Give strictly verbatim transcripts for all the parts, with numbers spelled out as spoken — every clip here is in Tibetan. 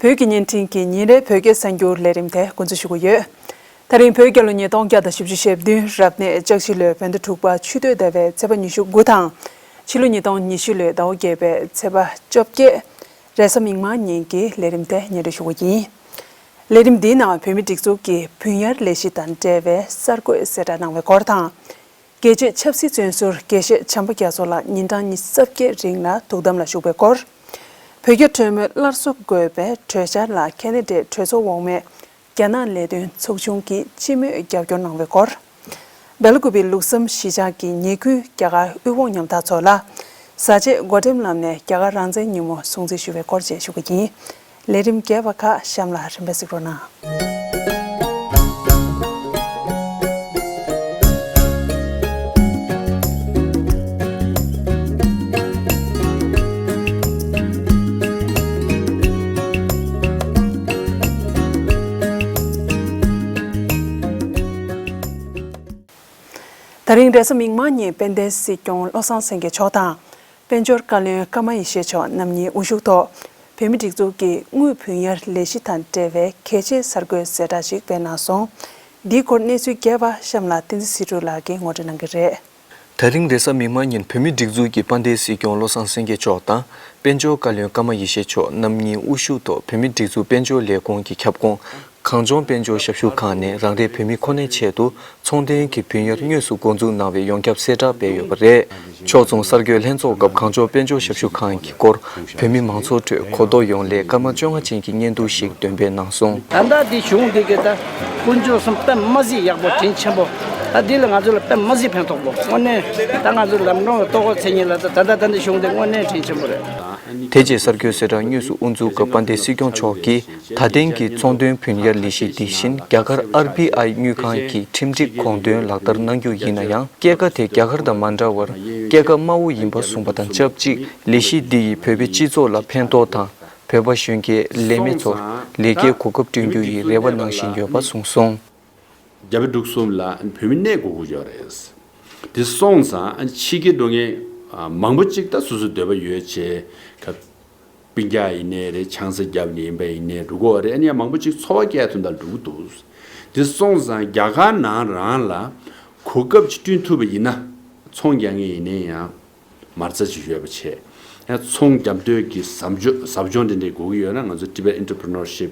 བོད་ཀྱི་བརྙན་འཕྲིན་གྱི་ཉིན་རེའི་བོད་སྐད་གསར་འགྱུར་ལས་རིམ་དེ་འགོ་འཛུགས་ཞུ་གི་ཡོད། ད་རིང་བོད་རྒྱལ་ལོ་ཉིས་སྟོང་བརྒྱ་དང་བཞི་བཅུ་ཞེ་བདུན་རབ་གནས་ལྕགས་བཞི་ལོའི་བོད་ཟླ་དྲུག་པ་ཆུ་སྟོད་ཟླ་བའི་ཚེས་པ་ཉི་ཤུ་དགུ་དང་། ཕྱི་ལོ་ཉིས་སྟོང་ཉི་ཤུ་ལོའི་ཟླ་བ་བརྒྱད་པའི་ཚེས་པ་བཅོ་བརྒྱད། རེས་གཟའ་མིག་དམར་ཉིན་གྱི་ལས་རིམ་དེ་སྙན་སྒྲོན་ཞུ་གི་ཡིན། ལས་རིམ་འདིའི་ནང་བོད་མིའི་སྒྲིག་འཛུགས་ཀྱི་བུན་གཡར་ལས་གཞི་དང་འབྲེལ་བའི་གསར་འགོད་གསལ་བསྒྲགས་གནང་བའི་སྐོར་དང་། རྒྱལ་གཅེས་ཆབ་སྲིད་བཙོན་ཟུར་དགེ་བཤེས་བྱམས་པ་རྒྱ་མཚོ་ལགས་ཉིན་གྲངས་ཉི་ཤུ་རྩ་བརྒྱད་རིང་ལ་ཐུགས་དམ་ལ་བཞུགས་པའི་སྐོར། བོད་རྒྱ་གྲོས་མོལ་སླར་གསོ་དགོས་པའི་གྲོས་འཆར་ལ་ཁེ་ན་ཌའི་གྲོས་ཚོགས་འོག་མས་རྒྱ་ནག་ལས་དོན་ཚོགས་ཆུང་གིས་སྤྱི་མོས་རྒྱབ་སྐྱོར་གནང་བའི་སྐོར། སྦེལ་ཀོབ་ལུགས་བསམ་གཞིས་ཆགས་ཀྱི་ཉེ་ཁུལ་རྒྱ་གར་དབུས་འོག་ཉམ་ཐག་ཚོ་ལ་བཟའ་ཆས་བགོ་བཀྲམ་ལམ་ནས་རྒྱ་གར་རང་བཙན་ཉིན་མོ་སྲུང་བརྩི་ཞུ་བའི་སྐོར་བཅས་ཞུ་གི་ཡིན། ལས་རིམ་རྒྱས་པ་ཁག་གཤམ་ལ་རིམ་པས་གཟིགས་རོགས་གནང་། ད་རིང་རེས་གཟའ་མིག་དམར་ཉིན་དཔལ་ལྡན་སྲིད་སྐྱོང་བློ་བཟང་སེང་གེ་མཆོག་དང་། དཔལ་འབྱོར་བཀའ་བློན་ཀརྨ་ཡེ་ཤེས་མཆོག་རྣམ་གཉིས་དབུ་བཞུགས་ཐོག་བོད་མིའི་སྒྲིག་འཛུགས་ཀྱི་དངུལ་བུན་གཡར་ལས་གཞི་དང་འབྲེལ་བའི་གལ་ཆེའི་གསར་འགོད་གསལ་བསྒྲགས་ཤིག་སྤེལ་གནང་སོང་། འདིའི་སྐོར་གནས་ཚུལ་རྒྱས་པ་གཤམ་ལ་བསྟན་འཛིན་ཚེ་སྒྲོལ་ལགས་ཀྱིས་ངོ་སྤྲོད་གནང་གི་རེད། ད་རིང་རེས་གཟའ་མིག་དམར་ཉིན་བོད་མིའི་སྒྲིག་འཛུགས་ཀྱི་དཔལ་ལྡན་སྲིད་སྐྱོང་བློ་བཟང་སེང་གེ་མཆོག་དང་། དཔལ་འབྱོར་བཀའ་བློན་ཀརྨ་ཡེ་ཤེས་མཆོག་རྣམ་གཉིས་དབུ་བཞུགས་ཐོག་བོད་མིའི་སྒྲིག་འཛུགས་དཔལ་འབྱོར་ལས་ཁུངས་ཀྱི་ཁྱབ་ཁོངས། གངས་ལྗོངས་དཔལ་འབྱོར་ཞབས་ཞུ་ཁང་ནས་རང་རེའི་བོད་མི་ཁོ་ནའི་ཆེད་དུ་ཚོང་དོན་གྱི་བུན་གཡར་དངོས་སུ་འགོ་འཛུགས་གནང་བའི་ཡོངས་ཁྱབ་གསལ་བསྒྲགས་སྤེལ་ཡོད་པ་རེད། ཕྱོགས་མཚུངས་གསར་འགོད་ལྷན་ཚོགས་སྐབས་གངས་ལྗོངས་དཔལ་འབྱོར་ཞབས་ཞུ་ཁང་གི་སྐོར་བོད་མི་མང་ཚོགས་ཁྲོད་གོ་རྟོགས་ཡོང་སླད་སྐར་མ་བཅོ་ལྔ་ཅན་གྱི་བརྙན་ཐུང་ཞིག་འདོན་སྤེལ་གནང་སོང་། ད་ལྟ་འདི་གཞུང་འདི་གི་ད་དཀོན་མཆོག་གསུམ་དཔེ་མ་སྲིད་ཡག་པོ་དྲིན་ཆེན་པོ། ད་འདི་ལ་ང་ཚོ་ལ་དཔེ་མ་སྲིད་ཕན་ཐོགས་པོ་དངོས་གནས་ད་ང་ཚོ་ལམ་འགྲོ་ལ་ལྟོ་གོས་འཚོལ་མཁན་ལ་ད་ད་ལྟ་ད་འདི་གཞུང་འདི་དངོས་གནས་དྲིན་ཆེན་པོ་རེད། དེ་རྗེས་གསར་འགོད་གསལ་བསྒྲགས་དངོས་སུ་དབུ་འཛུགས་སྐབས་དཔལ་ལྡན་སྲིད་སྐྱོང་མཆོག་གིས་ད་ཐེངས་ཀྱི་ཚོང་དོན་བུན་གཡར་ལས་གཞི་འདི་བཞིན་རྒྱ་གར་ཨར་བི་ཨའི་དངུལ་ཁང་གི་ཁྲིམས་སྒྲིག་དགོངས་དོན་ལག་བསྟར་གནང་རྒྱུ་ཡིན་ན་ཡང་སྐྱེད་ཀ་དེ་རྒྱ་གར་དང་མ་འདྲ་བར་སྐྱེད་ཀ་དམའ་བོ་ཡིན་པ་གསུངས་པ་དང་ཆབས་ཅིག་ལས་གཞི་འདི་ཡིས་བོད་པའི་སྤྱི་ཚོགས་ལ་ཕན་ཐོགས་དང་བོད་པ་གཞོན་སྐྱེས་ལས་མེད་ཚོར་ལས་ཀའི་གོ་སྐབས་བསྐྲུན་རྒྱུ་ཡི་རེ་བ་གནང་བཞིན་ཡོད་པ་གསུངས་སོང་། རྒྱ་བལ་འབྲུག་གསུམ་ལ་བོད་མི་གནས་དགོས་ཀྱི་ཡོད་རེད། དེ་སོང་ཙང་ཕྱི་རྒྱལ་འགྲོ་མཁན་མང་པོ་ཅིག་ད་སོ་སོའི་འདོད་པ་ཡོད་བྱས། སྤུན་ཀྱག་ཡིན་ནའི་རེད། ཆང་ས་བརྒྱབ་ནས་ཡིན་པ་ཡིན་ནའི་འགྲོ་གི་ཡོད་རེད། ཨ་ནི་ཡང་མང་པོ་ཅིག་འཚོ་བ་སྐྱེལ་ཐུབ་ད་འགྲོ་གི་འདུག་དེ་སོང་ཙང་རྒྱ་གར་ནང་རང་ལ་གོ་སྐབས་ཅིག་བསྐྲུན་ཐུབ་པ་ཡིན་ན་ཚོང་རྒྱག་མཁན་ཡིན་ནའི་ཡང་མ་རྩ་ཅིག་ཡོད་པ་བྱས། ཡང་ཚོང་རྒྱག་འདོད་ཀྱི་ཟབ་སྦྱོང་ཟབ་སྦྱོང་དེ་འདྲའི་དགོས་ཀྱི་ཡོད་ན་ང་ཚོ་Tibet Entrepreneurship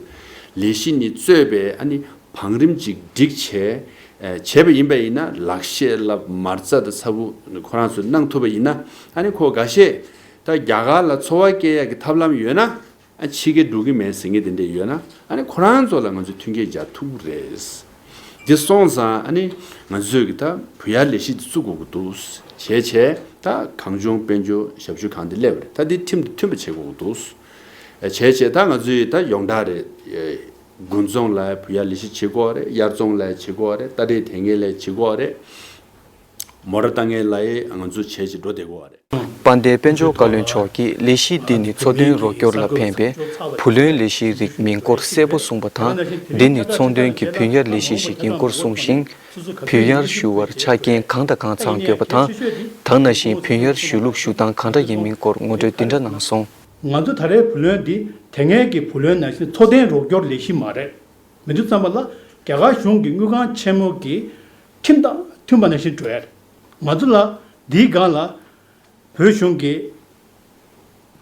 ལས་གཞི་ནི་གཙོས་པའི་ཨ་ནི་བང་རིམ་ཅིག་བསྒྲིགས་བྱས། བྱས་པ་ཡིན་པ་ཡིན་ན་ལག་ཤེས་ལ་མ་རྩ་དང་ཚ་བོ་ཁོ་རང་ཚོས་གནང་ཐུབ་པ་ཡིན་ན་ཨ་ནི་ཁོ་འགའ་ཤས། ད་རྒྱ་གར་ལ་འཚོ་བ་སྐྱེལ་ཡག་གི་ཐབས་ལམ་ཡོད་ན་ཨ་ཕྱི་རྒྱལ་འགྲོ་གི་མེད་ཟེར་མཁན་དེ་འདྲས་ཡོད་ན་ཨ་ནི་ཁོ་རང་ཚོ་ལ་ང་ཚོས་མཐུན་རྐྱེན་སྦྱར་ཐུབ་ཀྱི་རེད། འདི་སོང་ཙང་ཨ་ནི་ང་ཚོས་ཀྱི་ད་བུ་ཡར་ལས་གཞི་འདི་བཙུགས་དགོས་ཀྱི་འདུག་བྱས་བྱས་ད་གངས་ལྗོངས་དཔལ་འབྱོར་ཞབས་ཞུ་ཁང་འདི་སླེབས་པ་རེད། ད་འདི་ཁྲིམས་དང་མཐུན་པ་བྱེད་དགོས་ཀྱི་འདུག་བྱས་བྱས་ད་ང་ཚོས་ད་ཡོངས་གྲགས་རེད། དགུན་ཚོང་ལ་བུ་ཡར་ལས་གཞི་བྱེད་དགོས་རེད། དབྱར་ཚོང་ལ་བྱེད་དགོས་རེད། རྟ་དྲེལ་དེད་མཁན་ལ་བྱེད་དགོས་རེད། མོ་ཊ་བཏང་མཁན་ལ་ཡང་ང་ཚོ་བྱས་བྱས་འགྲོ་བསྡད་དགོས་པ་རེད། དཔལ་ལྡན་དཔལ་འབྱོར་བཀའ་བློན་མཆོག་གིས་ལས་གཞི་འདི་ནི་འཚོ་རྟེན་རོགས་སྐྱོར་ལ་ཕན་པའི་བུ་ལོན་ལས་གཞིའི་རིགས་མིན་སྐོར་གསལ་པོ་གསུངས་པ་དང་། འདི་ནི་ཚོང་དོན་གྱི་བུན་གཡར་ལས་གཞི་ཞིག་ཡིན་སྐོར་གསུངས་ཤིང་། བུན་གཡར་ཞུ་བར་ཆ་རྐྱེན་གང་དང་གང་ཚང་དགོས་པ་དང་། ད་ག་ནང་བཞིན་བུན་གཡར་ཞུ་ལུགས་ཞུ་སྟངས་གང་འདྲ་ཡིན་མིན་སྐོར་ངོ་སྤྲོད་འདི་འདྲ་གནང་སོང་། ང་ཚོ་ད་རེས་བུ་ལོན་འདི་དེ་སྔའི་གི་བུ་ལོན་ནང་བཞིན་འཚོ་རྟེན་རོགས་སྐྱོར་ལས་གཞི་མ་རེད། མི་འདུག་བསམ་པ་ལ་རྒྱ་གར་གཞུང་གི་དངུལ་ཁང་ཆེན་མོ་གི་ཁྲིམས་དང་མཐུན་པ་ནང་བཞིན་འགྲོ་ཡ་རེད། ང་ཚོ་ལ་འདིའི་སྒང་ལ་བོད་གཞུང་གི་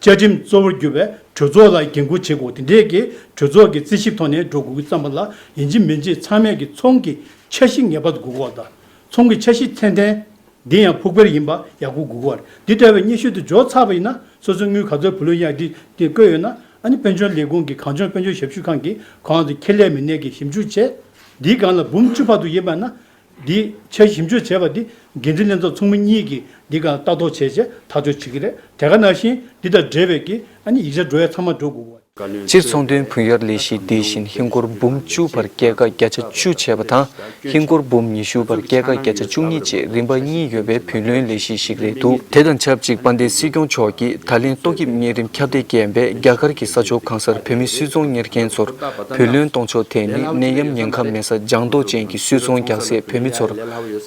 བཅའ་ཁྲིམས་གཙོ་བོར་གྱུར་པའི་གྲོས་ཚོགས་ལ་འགན་འཁུར་བྱེད་དགོས། དེ་འདྲས་ཀྱི་གྲོས་ཚོགས་ཀྱི་རྩིས་ཞིབ་ཐོག་ནས་འགྲོ་དགོས་ཀྱི་བསམ་པ་ལ་ཡིན་གཅིག་མིན་གཅིག་ཚང་མས་ཀྱི་ཚོང་གི་འཆར་གཞི་ངེས་པར་དགོས་ཀྱི་ཡོད་ད། ཚོང་གི་འཆར་གཞི་ཚད་ལྡན། འདི་ཡང་ཕུགས་འཕེར་ཡིན་པ་ཡག་པོ་དགོས་ཀྱི་ཡོད་རེད། འདི་འདྲ་བའི་སྙན་ཞུ་དེ་འབྱོར་ཚར་བ་ཡིན་ན་སོ་སོའི་དངུལ་ག་ཚོད་བུ་ལོན་གཡར་འདི་དེ་བཀོད་ཡོད་ན་ཨ་ནི་དཔལ་འབྱོར་ལས་ཁུངས་ཀྱི་གངས་ལྗོངས་དཔལ་འབྱོར་ཞབས་ཞུ་ཁང་གིས་ཁོང་ཚོ་ཁེ་ལས་མི་སྣ་གི་ཞིབ་འཇུག་བྱས། འདིའི་སྒང་ལ་འབུམ་བཅུ་བར་དུ་ཡིན་པ་ན་འདི་འཆར་ཞིབ་འཇུག་བྱས་པ་འདི་འགན་འཛིན་ལྷན་ཚོགས་ཚོགས་མི་གཉིས་ཀྱིས་འདི་སྒང་ལྟ་རྟོག་བྱས་རྗེས་ཐག་གཅོད་བྱེད་ཀྱི་རེད། དེ་ག་ནང་བཞིན་འདི་དང་འབྲེལ་བའི་གི་ཨ་ནི་ཡིག་ཆ་འགྲོ་ཡ་ཚང་མ་འགྲོ་དགོས་པ། སྤྱིར་ཚོང་དོན་བུན་གཡར་ལས་གཞི་འདི་བཞིན་ཧིན་སྒོར་འབུམ་བཅུ་བར་སྐྱེད་ཀ་བརྒྱ་ཆ་བཅུ་བྱས་པ་དང་། ཧིན་སྒོར་འབུམ་ཉི་ཤུ་བར་སྐྱེད་ཀ་བརྒྱ་ཆ་བཅུ་གཉིས་བཅས་རིམ་པ་གཉིས་ཡོད་པའི་བུན་ལོན་ལས་གཞི་ཞིག་རེད་འདུག་དེ་དང་ཆབས་ཅིག་དཔལ་ལྡན་སྲིད་སྐྱོང་མཆོག་གིས་ད་ལན་ཏོག་དབྱིབས་གཉན་རིམས་ཁྱབ་གདལ་རྐྱེན་པས་རྒྱ་གར་གྱི་ས་ཕྱོགས་གང་སར་བོད་མི་སུད་ཚོང་གཉེར་མཁན་ཚོར་བུ་ལོན་གཏོང་ཕྱོགས་ཐད་ནི་ནད་ཡམས་ཉེན་ཁ་མེད་སར་ལྗང་མདོག་ཅན་གྱི་སུད་ཚོང་རྒྱག་སའི་བོད་མི་ཚོར་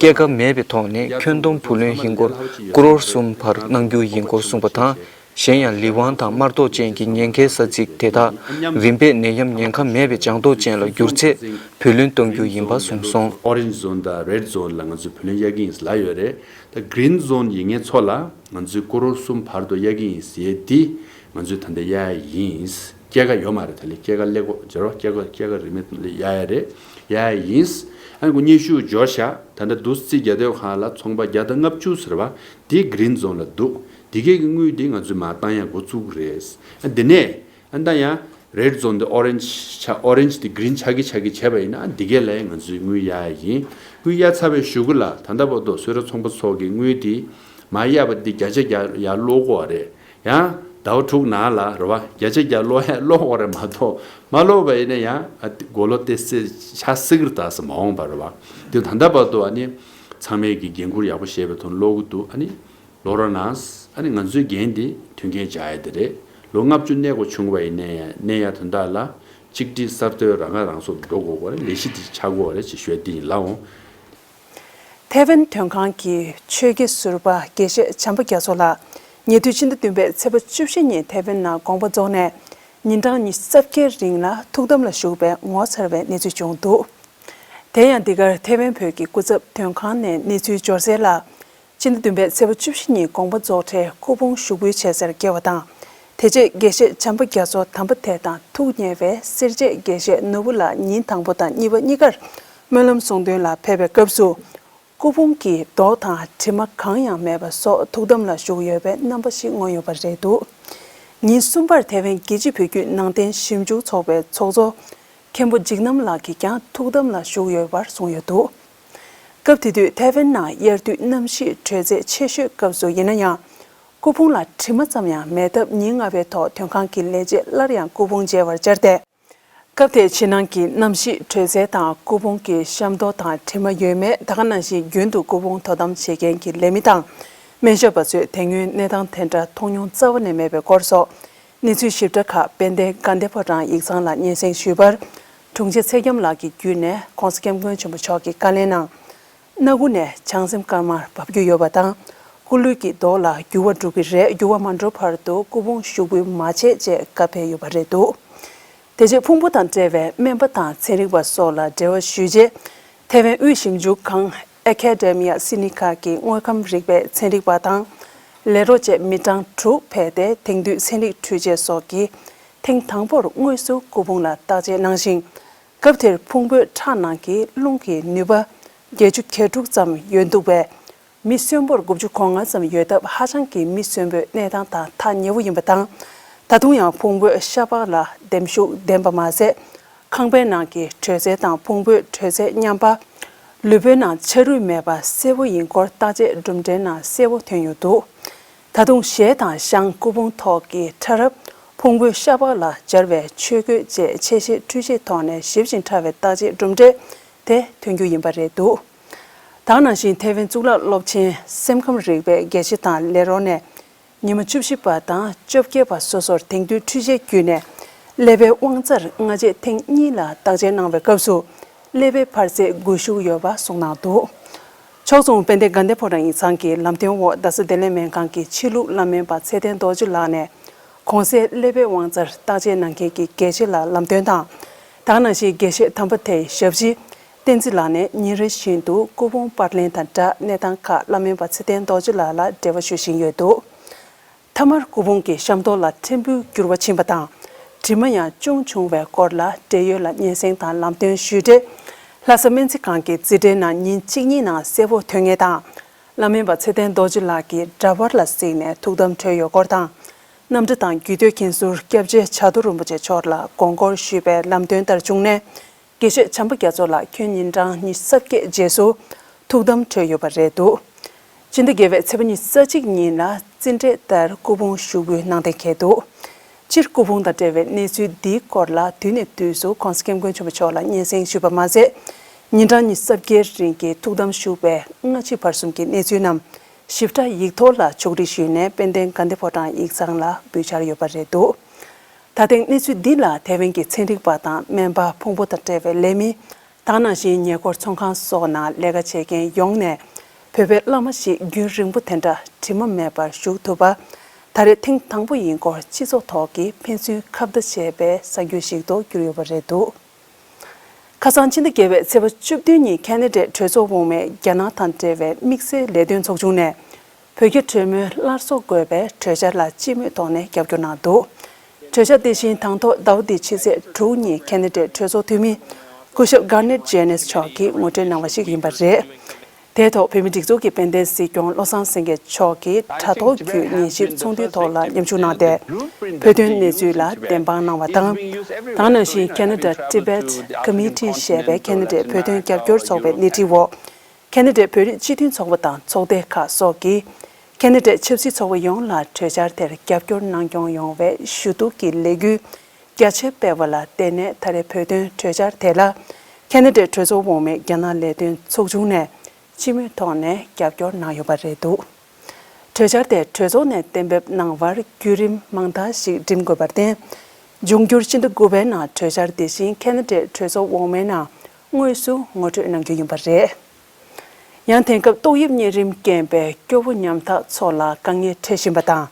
སྐྱེད་ཀ་མེད་པའི་ཐོག་ནས་ཁྱོན་བསྡོམས་བུ་ལོན་ཧིན་སྒོར་ཀོ་རོར་གསུམ་བར་གནང་རྒྱུ་ཡིན་སྐོར་གསུངས་པ་དང་། གཞན་ཡང་ལི་ཝང་དང་དམར་ཏོག་ཅན་གྱི་ཉེན་ཁའི་ས་ཚིགས་དེ་དག་རིམ་པས་ནད་ཡམས་ཉེན་ཁ་མེད་པའི་ལྗང་ཏོག་ཅན་ལ་བསྒྱུར་ཚེ་བུ་ལོན་གཏོང་རྒྱུ་ཡིན་པ་གསུངས་སོང་། Orange zone དང་red zone ལ་ང་ཚོས་བུ་ལོན་གཡར་གྱི་ཡིན་ལབ་ཡོད་རེད། ད་green zone ཡིན་མཁན་ཚོ་ལ་ང་ཚོས་ཀོ་རོར་གསུམ་བར་དུ་གཡར་གྱི་ཡིན་ཟེར་དེ་ང་ཚོས་ད་ལྟ་གཡར་ཡིན། སྐྱེད་ཀ་ཡོད་མ་རེད། ད་ལས་སྐྱེད་ཀ་ཀླད་ཀོར་སྦྱོར་བ་སྐྱེད་ཀ་སྐྱེད་ཀ་རིན་མེད་གཡར་ཡ་རེད། གཡར་ཡ་ཡིན། ཨ་ནི་སྒོ་སྙེ་ཤུ་སྦྱོར་བྱ་ད་ལྟ་འདུག་རྩིས་རྒྱག་སྡོད་ཁང་ལ་ཚོང་པ་བརྒྱ་དང་ལྔ་བཅུ་ཟེར་བ་དེ་green zone ལ་འདུག་དེ་གའི་གི་དངུལ་དེ་ང་ཚོས་མར་བཏང་ཡ་འགོ་བཙུགས་རེད། ཨ་འདི་ནས་ཨ་ད་ཡང་red zone དེ་orange ཆགས་orange དེ་green ཆགས་ཀྱི་ཆགས་ཀྱི་བྱས་པ་ཡིན་ན་ཨ་འདི་གའི་ལ་ཡང་ང་ཚོས་དངུལ་གཡར་ཡ་ཡིན། དངུལ་གཡར་ཚར་བའི་གཞུག་གུ་ལ་ད་ལྟ་བར་དུ་སོས་ར་ཚོང་པ་ཚོ་གི་དངུལ་དེ་མར་གཡར་བ་དེ་བརྒྱ་ཆ་བརྒྱ་ཡར་སློག་དགོས་པ་རེད། ཡང་ཟླ་བ་དྲུག་ནང་ལ་རེད་བ། བརྒྱ་ཆ་བརྒྱ་སློག་ཡ་སློག་དགོས་རེད་མ་གཏོགས་མ་སློག་པ་ཡིན་ན་ཡང་ཨ་དེ་སྒོ་ལོག་དེ་སེ་ཆ་སྲིད་ཀྱི་རེད་ད་ཟེར་མ་འོངས་པ་རེད་བ། དེ་ད་ལྟ་བར་དུ་ཨ་ནི་ཚང་མས་ཀྱི་འགན་འཁུར་ཡག་པོ་བཞེས་པའི་ཐོག་སློག་གི་འདུག་ཨ་ནི་ལོ་རོ་ནང་ཨ་ནི་ང་ཚོའི་འགན་དེ་མཐུན་རྐྱེན་སྦྱར་ཡ་དེ་རེད། ལོ་ལྔ་བཅུ་གནས་དགོས་བྱུང་བ་ཡིན་ནའི་ཡང་གནས་ཡ་དོན་དག་ལ་གཅིག་སྒྲིལ་གསར་གཏོད་རང་ཁ་རང་གསོ་འགྲོ་དགོས་པ་རེད། ལས་གཞི་དེ་ཆགས་དགོས་པ་རེད་ཅེས་ཞུ་ཡ་དེ་ཡིན་ལགས་འོང་། ཐེ་ཝན་དོན་ཁང་གི་ཆོས་དགེ་ཟུར་པ་དགེ་བཤེས་བྱམས་པ་རྒྱ་མཚོ་ལགས་ཉེ་དུས་ཕྱི་ཟླ་བདུན་པའི་ཚེས་པ་བཅུ་བཞི་ཉིན་ཐེ་ཝན་ནང་དགོངས་པ་རྫོགས་ནས་ཉིན་གྲངས་ཉི་ཤུ་རྩ་བརྒྱད་རིང་ལ་ཐུགས་དམ་ལ་བཞུགས་པའི་ངོ་མཚར་བའི་གནས་ཚུལ་བྱུང་འདུག་དེ་ཡང་འདི་གར་ཐེ་ཝན་བོད་ཀྱི་སྐུ་ཚབ་དོན་ཁང་ནས་གནས་ཚུལ་འབྱོར་གསལ་ལ། ཕྱི་ཟླ་བདུན་པའི་ཚེས་པ་བཅུ་བཞི་ཉིན་དགོངས་པ་རྫོགས་འཕྲལ་སྐུ་ཕུང་ཞུགས་འབུལ་བྱེད་སར་བསྐྱལ་བ་དང་། དེ་རྗེས་དགེ་བཤེས་བྱམས་པ་རྒྱ་མཚོ་དམ་པ་དེ་དང་ཐུགས་མཉེས་པའི་སེར་བྱེས་དགེ་བཤེས་ནོར་བུ་ལགས་ཉིན་དང་པོ་དང་གཉིས་པ་གཉིས་ཀར་སྨོན་ལམ་གསུང་འདོན་ལ་ཕེབས་པའི་སྐབས་སུ། སྐུ་ཕུང་གི་མདོག་དང་དྲི་མ་གང་ཡང་མེད་པ་སོགས་ཐུགས་དམ་ལ་བཞུགས་ཡོད་པའི་རྣམ་པ་ཞིག་མངོན་ཡོད་པ་རེད་འདུག་ཉིན་གསུམ་པར་ཐེ་ཝན་རྒྱལ་སྤྱིའི་བོད་བརྒྱུད་ནང་བསྟན་ཞིབ་འཇུག་ཚོགས་པའི་ཚོགས་གཙོ་མཁན་པོ་འཇིགས་རྣམ་ལགས་ཀྱིས་ཀྱང་ཐུགས་དམ་ལ་བཞུགས་ཡོད་པར་གསུངས་ཡོད་འདུག་སྐབས་དེ་དུས་ཐེ་ཝན་ནང་དབྱར་དུས་གནམ་གཤིས་དྲོད་ཚད་ཆེ་ཤོས་སྐབས་སུ་ཡིན་ན་ཡང་། སྐུ་ཕུང་ལ་དྲི་མ་ཙམ་ཡང་མེད་སྟབས་ཉིན་ལྔ་པའི་ཐོག་དོན་ཁང་གི་ལས་བྱེད་སླར་ཡང་སྐུ་ཕུང་མཇལ་བར་བཅར་ཏེ། སྐབས་དེའི་ཕྱི་ནང་གི་གནམ་གཤིས་དྲོད་ཚད་དང་སྐུ་ཕུང་གི་ཤམ་ཐོག་དང་དྲི་མ་ཡོད་མེད་ད་ག་ནང་བཞིན་རྒྱུན་དུ་སྐུ་ཕུང་དོ་དམ་བྱེད་མཁན་གྱི་ལས་མི་དང་སྨན་ཞབས་པ་ཚོས་དེ་སྔོན་གནས་སྟངས་དེ་འདྲ་མཐོང་མྱོང་རྩ་བ་ནས་མེད་པའི་སྐོར་སོགས་གནས་ཚུལ་ཞིབ་ཕྲ་ཁག་དཔལ་ལྡན་དགའ་ལྡན་ཕོ་བྲང་ཡིག་ཚང་ལ་སྙན་སེང་ཞུས་པར། དྲུང་ཆེ་ཚེ་སྐྱམ་ལགས་ཀྱིས་བརྒྱུད་ནས་༸གོང་ས་༸སྐྱབས་མགོན་ཆེན་པོ་མཆོག་གི་བཀའ་ལན་ནང་། སྣ་ཁུག་ནས་བྱང་སེམས་དཀར་དམར་འབབ་རྒྱུ་ཡོད་པ་དང་། སྐུ་ལུས་ཀྱི་མདོག་ལ་འགྱུར་བ་འགྲོ་གི་རེད། འགྱུར་བ་མ་འགྲོ་བར་དུ་སྐུ་ཕུང་ཞུགས་འབུལ་མ་བྱེད་ཅེས་བཀའ་ཕེབས་ཡོད་པ་རེད་འདུག་དེ་རྗེས་ཕུང་པོ་དང་འབྲེལ་བའི་སྨན་པ་དང་ཚན་རིག་པ་སོགས་ལ་འབྲེལ་བ་ཞུས་རྗེས། ཐེ་ཝན་དབུས་ཞིབ་འཇུག་ཁང་Academia Sinica གི་དངོས་ཁམས་རིག་པའི་ཚན་རིག་པ་དང་། ལས་རོགས་བཅས་མི་གྲངས་དྲུག་ཕེབས་ཏེ་དེང་དུས་ཚན་རིག་འཕྲུལ་ཆས་སོགས་ཀྱིས་ཐེངས་དང་པོར་དངོས་སུ་སྐུ་ཕུང་ལ་བརྟག་དཔྱད་གནང་ཞིང་། སྐབས་དེར་ཕུང་པོའི་ཁྲག་ནང་གི་རླུང་གི་ནུས་པ་བརྒྱད་ཅུ་གྱ་དྲུག་ཙམ་ཡོད་འདུག་པས། མི་གསོན་པོར་དགུ་བཅུ་གོ་ལྔ་ཙམ་ཡོད་སྟབས་ཧ་ཅང་གི་མི་གསོན་པོའི་གནས་སྟངས་དང་ཐག་ཉེ་བོ་ཡིན་པ་དང་། ད་དུང་ཡང་ཕུང་པོའི་ཤ་པགས་ལ་ལྡེམ་ཤུགས་ལྡན་པ་མ་ཟད། ཁང་པའི་ནང་གི་དྲོད་ཚད་དང་ཕུང་པོའི་དྲོད་ཚད་མཉམ་པ། ལུས་པོའི་ནང་ཆ་རུས་མེད་པ་གསལ་བོ་ཡིན་སྐོར་བརྟག་དཔྱད་གྲུབ་འབྲས་ནང་གསལ་བོ་ཐོན་ཡོད་འདུག་ད་དུང་གཞས་དང་ཤང་སྐུ་ཕུང་ཐོག་གི་ཕྲ་རབ་ཕུང་པོའི་ཤ་པགས་ལ་སྦྱར་བའི་ཆོས་གོས་བཅས་ཆ་ཤས་འཕྲུལ་ཆས་ཐོག་ནས་ཞིབ་ཅིང་ཕྲ་བའི་བརྟག་དཔྱད་གྲུབ་འབྲས་དེ་ཐོན་རྒྱུ་ཡིན་པ་རེད་འདུག་ད་ག་ནང་བཞིན་ཐེ་ཝན་གཙུག་ལག་སློབ་ཆེན་སེམས་ཁམས་རིག་པའི་དགེ་བཤེས་དང་ལས་རོགས་ནས། ཉི་མ་བཅུ་བཞི་པ་དང་བཅོ་བརྒྱད་པ་སོ་སོར་དེང་དུས་འཕྲུལ་ཆས་བརྒྱུད་ནས་ཀླད་པའི་དབང་རྩར་སྔ་རྗེས་ཐེངས་གཉིས་ལ་བརྟག་དཔྱད་གནང་བའི་སྐབས་སུ་ཀླད་པའི་འཕར་ཚད་འགུལ་ཤུགས་ཡོད་པ་གསུངས་གནང་འདུག་ཕྱོགས་མཚུངས་དཔལ་ལྡན་དགའ་ལྡན་ཕོ་བྲང་ཡིག་ཚང་གི་ལམ་སྟོན་འོག་རྡ་ས་བདེ་ལེགས་སྨན་ཁང་གི་ཕྱི་ལུགས་བླ་སྨན་པ་ཚེ་བརྟན་རྡོ་རྗེ་ལགས་ནས་གོང་གསལ་ཀླད་པའི་དབང་རྩར་བརྟག་དཔྱད་གནང་མཁན་གྱི་དགེ་བཤེས་ལ་ལམ་སྟོན་དང་། ད་ག་ནང་བཞིན་དགེ་བཤེས་དམ་པ་དེའི་ཞབས་ཕྱི་བསྟན་འཛིན་ལགས་ནས་ཉིན་རེ་བཞིན་དུ་སྐུ་ཕུང་པར་ལེན་དང་སྦྲགས་གནས་སྟངས་ཁག་བླ་སྨན་པ་ཚེ་བརྟན་རྡོ་རྗེ་ལགས་ལ་འབྲེལ་བ་ཞུ་བཞིན་ཡོད་འདུག་མཐའ་མར་སྐུ་ཕུང་གི་ཤམ་ཐོག་ལ་ཕྲན་བུ་འགྱུར་བ་ཕྱིན་པ་དང་། དྲི་མ་ཡང་ཅུང་བྱུང་བའི་སྐོར་ལ་འབྲེལ་ཡོད་ལ་སྙན་སེང་དང་ལམ་སྟོན་ཞུས་རྗེས། ལྷ་ས་སྨན་རྩིས་ཁང་གི་རྩིས་ཁྲའི་ནང་ཉིན་གཅིག་གཉིས་ནང་གསལ་བོ་ཐོན་ངེས་དང་། བླ་སྨན་པ་ཚེ་བརྟན་རྡོ་རྗེ་ལགས་ཀྱིས་འདྲ་པར་ལ་གཟིགས་ནས་ཐུགས་དམ་འཁྲོལ་ཡོད་སྐོར་དང་། གནམ་གྲུ་དང་རྒྱུད་སྟོད་མཁན་ཟུར་སྐྱབས་རྗེ་བྱ་རྡོ་རིན་པོ་ཆེ་མཆོག་ལ་དགོངས་སྐོར་ཞུས་པའི་ལམ་སྟོན་ལྟར་བྱུང་ནས། དགེ་བཤེས་བྱམས་པ་རྒྱ་མཚོ་ལགས་ཁྱོན་ཉིན་གྲངས་ཉི་ཤུ་རྩ་བརྒྱད་རྗེས་སུ་ཐུགས་དམ་འཁྲོལ་ཡོད་པ་རེད་འདུག་ཕྱི་ཟླ་བརྒྱད་པའི་ཚེས་པ་ཉི་ཤུ་རྩ་གཅིག་ཉིན་ལ་རྩིས་འབྲས་ལྟར་སྐུ་ཕུང་ཞུགས་འབུལ་གནང་གཏན་འཁེལ་འདུག་སྤྱིར་སྐུ་ཕུང་དང་འབྲེལ་བའི་གནས་ཚུལ་འདིའི་སྐོར་ལ་དུས་ནས་དུས་སུ་༸གོང་ས་༸སྐྱབས་མགོན་ཆེན་པོ་མཆོག་ལ་སྙན་སེང་ཞུས་པ་མ་ཟད། ཉིན་གྲངས་ཉི་ཤུ་རྩ་བརྒྱད་རིང་གི་ཐུགས་དམ་བཞུགས་པའི་སྔ་ཕྱི་བར་གསུམ་གྱི་གནས་ཚུལ་རྣམས་ཞིབ་ཕྲ་ཡིག་ཐོག་ལ་ཕྱོགས་སྒྲིག་ཞུས་ནས་དཔལ་ལྡན་དགའ་ལྡན་ཕོ་བྲང་ཡིག་ཚང་ལ་འབུལ་འཆར་ཡོད་པ་རེད་འདུག་ད་ཐེངས་གནས་ཚུལ་འདི་ལ་ཐེ་ཝན་གྱི་ཚན་རིག་པ་དང་སྨན་པ་ཕུང་པོ་དང་འབྲེལ་བའི་ལས་མི། ད་ག་ནང་བཞིན་ཉེ་འཁོར་ཚོང་ཁང་སོགས་ནང་ལས་ཀ་བྱེད་མཁན་ཡོངས་ནས་བོད་པའི་བླ་མ་ཞིག་རྒྱུན་རིང་པོ་དེ་འདྲ་དྲི་མ་མེད་པར་བཞུགས་ཐུབ་པ། ད་ ད་རེས་ཐེངས་དང་པོ་ཡིན་སྐོར་སྤྱི་ཚོགས་ཐོག་གི་ཕན་ཚུན་ཁ་བརྡ་བྱས་པའི་གསར་འགྱུར་ཞིག་ཏུ་གྱུར་ཡོད་པ་རེད་འདུག་ཁ་སང་ཕྱི་ཟླ་བརྒྱད་པའི་ཚེས་པ་བཅུ་བདུན་ཉིན་ཁེ་ན་ཌའི་གྲོས་ཚོགས་འོག་མའི་རྒྱ་ནག་དང་འབྲེལ་བའི་དམིགས་བསལ་ལས་དོན་ཚོགས་ཆུང་ནས། བོད་རྒྱ་གྲོས་མོལ་སླར་གསོ་དགོས་པའི་གྲོས་འཆར་ལ་སྤྱི་མོས་ཐོག་ནས་རྒྱབ་སྐྱོར་གནང་འདུག་གྲོས་འཆར་དེ་བཞིན་དང་ཐོག་ཟླ་བ་འདིའི་ཕྱི་ཚེས་དྲུག་ཉིན་ཁེ་ན་ཌའི་གྲོས་ཚོགས་འཐུས་མི་སྐུ་ཞབས་Garnet Jenness་མཆོག་གིས་ངོ་སྤྲོད་གནང་བ་ཞིག་ཡིན་པ་རེད། དེའི་ཐོག་བོད་མིའི་སྒྲིག་འཛུགས་ཀྱི་དཔལ་ལྡན་སྲིད་སྐྱོང་བློ་བཟང་སེང་གེ་མཆོག་གིས་དྲ་ཐོག་བརྒྱུད་ཉན་ཞིབ་ཚོགས་འདུའི་ཐོག་ལ་མཉམ་ཞུགས་གནང་སྟེ། བོད་དོན་གནས་ཚུལ་ལ་བདེན་དཔང་གནང་བ་དང་། དེ་ནང་བཞིན་Canada Tibet Committee་ཞེས་པའི་ཁེ་ན་ཌའི་བོད་དོན་རྒྱབ་སྐྱོར་ཚོགས་པའི་སྣེ་ཁྲིད་འོག་ཁེ་ན་ཌའི་བོད་རིགས་སྤྱི་མཐུན་ཚོགས་པ་དང་ཚོགས་སྡེ་ཁག་སོགས་ཀྱིས། ཁེ་ན་ཌའི་ཆབ་སྲིད་ཚོགས་པ་ཡོངས་ལ་གྲོས་འཆར་དེར་རྒྱབ་སྐྱོར་གནང་སྐྱོང་ཡོང་བའི་ཞུ་གཏུག་གི་ལས་འགུལ་རྒྱ་ཆེར་སྤེལ་བ་ལ་བརྟེན་ནས། ད་རེས་བོད་དོན་གྲོས་འཆར་དེ་ལ་ཁེ་ན་ཌའི་གྲོས་ཚོགས་འོག་མའི་རྒྱ་ནག་ལས་དོན་ཚོགས་ཆུང་ནས་སྤྱི་མོས་ཐོག་ནས་རྒྱབ་སྐྱོར་གནང་ཡོད་པ་རེད་འདུག་གྲོས་འཆར་དེ་གྲོས་ཚོགས་ནས་གཏན་འབེབས་གནང་བར་བརྒྱུད་རིམ་མང་དག་ཞིག་འགྲིམ་དགོས་པར་བརྟེན། འབྱུང་འགྱུར་སྤྱི་ཟླ་དགུ་པའི་ནང་གྲོས་འཆར་དེ་བཞིན་ཁེ་ན་ཌའི་གྲོས་ཚོགས་འོག་མའི་ནང་དངོས་སུ་ངོ་སྤྲོད་གནང་རྒྱུ་ཡིན་པ་རེད། ཡང་དེང་སྐབས་ཏོག་དབྱིབས་གཉན་རིམས་རྐྱེན་པས་སྐྱོ་བོ་ཉམ་ཐག་ཚོ་ལ་དཀའ་ངལ་འཕྲད་བཞིན་པ་དང་།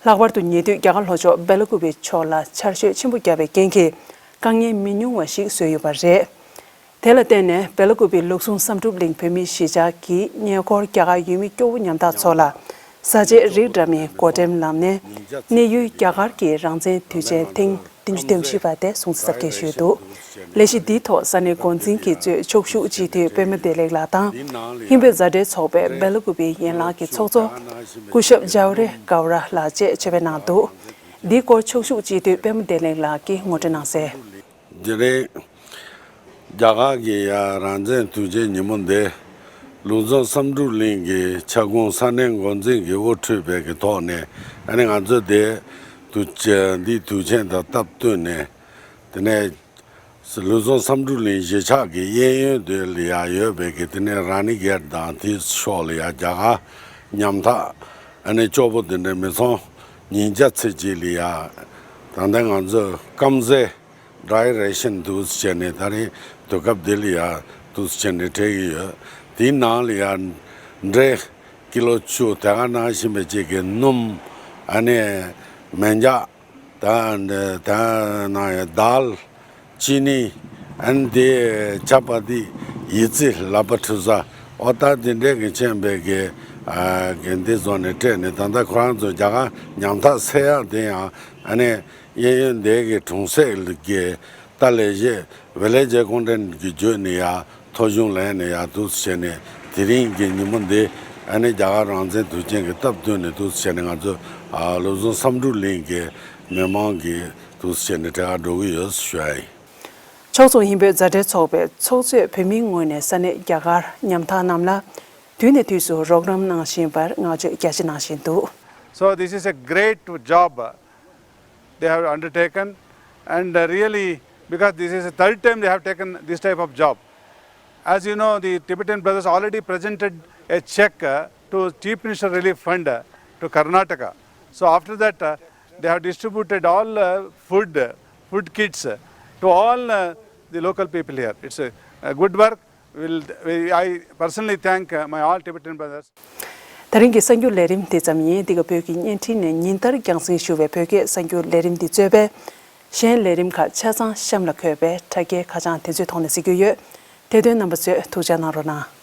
ལྷག་པར་དུ་ཉེ་དུས་རྒྱ་གར་ལྷོ་ཕྱོགས་སྦེ་ལ་ཀུ་པེ་ཕྱོགས་ལ་ཆར་ཞོད་ཆེན་པོ་བརྒྱབ་པའི་རྐྱེན་གྱིས་དཀའ་ངལ་མི་ཉུང་བ་ཞིག་བཟོས་ཡོད་པ་རེད། དེ་ལ་བརྟེན་ནས་སྦེ་ལ་ཀུ་པེ་ལུགས་ཟུང་བསམ་གྲུབ་གླིང་བོད་མིའི་གཞིས་ཆགས་ཀྱི་ཉེ་འཁོར་རྒྱ་གར་ཡུལ་མི་སྐྱོ་བོ་ཉམ་ཐག་ཚོ་ལ་བཟའ་ཆས་རིགས་འདྲ་མིན་སྒོ་འགྲེམས་ལམ་ནས་གནས་ཡུལ་རྒྱ་གར་གྱི་རང་བཙན་དུས་ཆེན་ཐེངས་བདུན་ཅུ་དོན་བཞི་པ་དེ་སྲུང་བརྩི་གཟབ་རྒྱས་ཞུས་འདུག་ལས་གཞི་འདིའི་ཐོག་ས་གནས་འགོ་འཛིན་གྱིས་གཙོས་ཕྱོགས་བཞུགས་སྤྱི་འཐུས་པད་མ་བདེ་ལེགས་ལགས་དང་། ཧིན་བོད་མཛའ་འབྲེལ་ཚོགས་པའི་སྦེ་ལ་ཀུ་པེ་ཡན་ལག་གི་ཚོགས་གཙོ་སྐུ་ཞབས་ཇའུ་རེ་གའུ་ར་ལགས་བཅས་ཆེད་ཕེབས་གནང་འདུག་འདིའི་སྐོར་ཕྱོགས་བཞུགས་སྤྱི་འཐུས་པད་མ་བདེ་ལེགས་ལགས་ཀྱིས་ངོ་སྤྲོད་གནང་གསལ། དེ་རིང་རྒྱ་གར་གྱི་ཡ་རང་བཙན་དུས་ཆེན་ཉིན་མོ་འདི་ལུགས་ཟུང་བསམ་གྲུབ་གླིང་གི་ཆ་ཁུངས་ས་གནས་འགོ་འཛིན་གྱི་དབུ་ཁྲིད་པའི་གི་ཐོག་ནས། ཨ་ནི་ང་ཚོ་དེ་དུས་ཆེན་འདིའི་དུས་ཆེན་དང་སྟབས་བསྟུན་ནས། དེ་ནས་ལུགས་ཟུང་བསམ་གྲུབ་གླིང་གཞིས་ཆགས་ཀྱི་གཡས་གཡོན་དེ་ལ་ཡ་ཡོད་པའི་གི་དེ་ནས་ར་ནི་གེར་དང་དེའི་ཕྱོགས་ལ་ཡ་རྒྱ་གར་ཉམ་ཐག་ཨ་ནི་སྐྱོ་པོ་དེ་འདྲ་མི་ཚང་ཉིས་བརྒྱ་ཚེ་གཅིག་ལ་ཡ། ད་ལྟ་ང་ཚོ་སྐམ་ཟས། Dry ration་འདུག་སེ་བྱས་ནས་ད་རེས་དུས་སྐབས་འདི་ལ་ཡ་འདུག་སེ་བྱས་ནས་སྤྲད་ཀྱི་ཡོད། དེའི་ནང་ལ་ཡ་འབྲས་ཀི་ལོ་བཅུ། དེ་ག་ནང་བཞིན་པའི་ཅིག་གི་སྣུམ། ཨ་ནི་མེ་འཇག་ད་ད་ནང་ཡ་དཱལ། ཅི་ནི། ཨ་ནི་དེ་ཇ་པ་ཏི། ཡི་ཙི། ལ་ཕ་ཁྲུ་ས། ཨོ་ད་དེ་འདྲས་ཀྱི་ཅན་པའི་གི་ཨ་གི་འདི་བཟོ་ནས་སྤྲད་ནས། ད་ལྟ་ཁོ་རང་ཚོ་རྒྱ་གར་ཉམ་ཐག་སེལ་ཡག་དེ་ཡང་ཨ་ནི། གཡས་གཡོན་འདི་གི་གྲོང་གསེབ་ཀྱི་ཏཱ་ལས་བྱེད་ཝི་ལེ་ཇི་ཀོང་ཊན་གྱི་བརྒྱུད་ནས་ཡ་ཐོ་གཞུང་ལེན་ནས་ཡ་འདུག་སེ་བྱས་ནས། དེ་རིང་གི་ཉིན་མོ་འདི་ཨ་ནི་རྒྱ་གར་རང་བཙན་དུས་ཆེན་གྱི་སྟབས་བསྟུན་ནས་འདུག་སེ་བྱས་ནས། ང་ཚོ་ཨ་ལུགས་ཟུང་བསམ་གྲུབ་གླིང་གི་མི་མང་གིས་འདུག་སེ་བྱས་ནས་གྲལ་ཁར་འགྲོ་གི་ཡོད་ཞུ་ཡ་ཡིན། ཕྱོགས་མཚུངས་ཧིན་བོད་མཛའ་འབྲེལ་ཚོགས་པའི་ཚོགས་གཙོས་བོད་མིའི་ངོས་ནས་ས་གནས་རྒྱ་གར་ཉམ་ཐག་རྣམས་ལ་དུས་ནས་དུས་སུ་རོགས་རམ་གནང་བཞིན་པར་བསྔགས་བརྗོད་རྒྱ་ཆེ་གནང་བཞིན་འདུག So this is a great job they have undertaken, and uh, really, because this is the third time they have taken this type of job. As you know, the Tibetan brothers already presented a check uh, to Chief Minister Relief Fund uh, to Karnataka. So after that, uh, they have distributed all uh, food, uh, food kits uh, to all uh, the local people here. It's a, a good work. Will, I personally thank uh, my all Tibetan brothers. ད་རིང་གི་གསར་འགྱུར་ལས་རིམ་དེ་ཙམ་ཡིན། འདི་ག་བོད་ཀྱི་བརྙན་འཕྲིན་ནས་ཉིན་ལྟར་རྒྱང་སྲིང་ཞུ་བའི་བོད་སྐད་གསར་འགྱུར་ལས་རིམ་འདི་གཙོས་པའི་གཞན་ལས་རིམ་ཁག་ཆ་ཚང་གཤམ་ལ་འཁོད་པའི་དྲ་རྒྱའི་ཁ་བྱང་དེ་ཚོའི་ཐོག་ནས་གཟིགས་རྒྱུ་ཡོད། དེ་དོན་རྣམ་པ་ཚོས་ཐུགས་འཇགས་གནང་རོགས་གནང་།